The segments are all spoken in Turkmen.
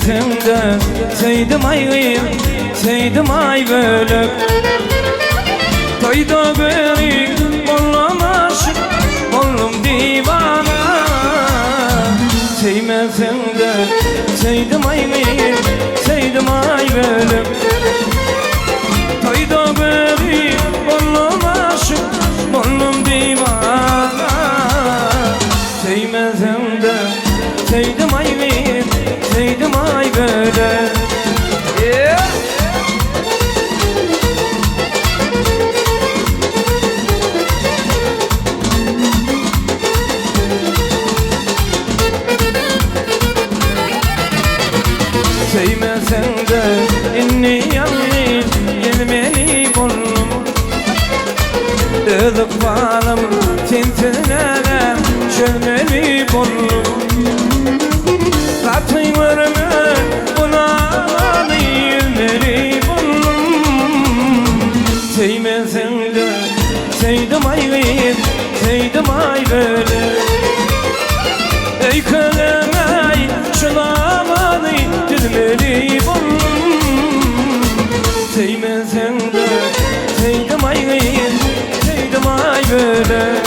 Söýmeseň-de söýdüm aý gyz, söýdüm aý bölek. Toýda göri boldum aşyk, boldum diwana. Söýmeseň-de söýdüm aý gyz, söýdüm aý bölek. Toýda göri boldum aşyk, boldum diwana. Söýmeseň-de söýdüm aý gyz, söýdüm aý bölek. Yeah! Söýmeseň-de indi ýalňyz gezmeli boldum. Öz ykbalym sensiz nädip çözmeli boldum. Gaty görme bu nalany üzmeli boldum. Söýmeseň-de söýdüm aý gyz, söýdüm aý bölek. Öýkelemäý şu namany düzmeli boldum. Söýmeseň-de söýdüm aý gyz, söýdüm aý bölek.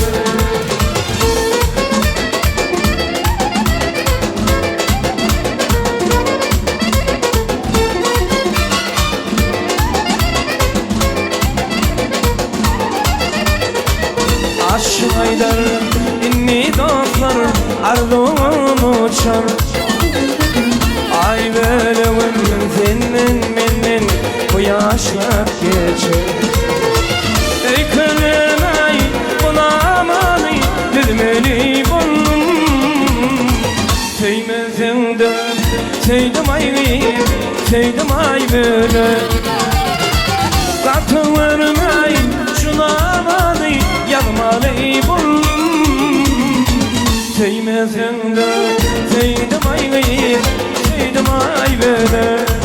Aşyk aýdar indi dostlar arzuwym uçar. Aý bölegim senden menden bu ýaşlar geçer. Öýkelemäý bu namany düzmeli boldum. Söýmeseň-de söýdüm aý gyz, söýdüm aý bölek. Gaty görmäý şu namany ýazmaly boldum. Söýmeseň-de söýdüm aý gyz, söýdüm aý bölek.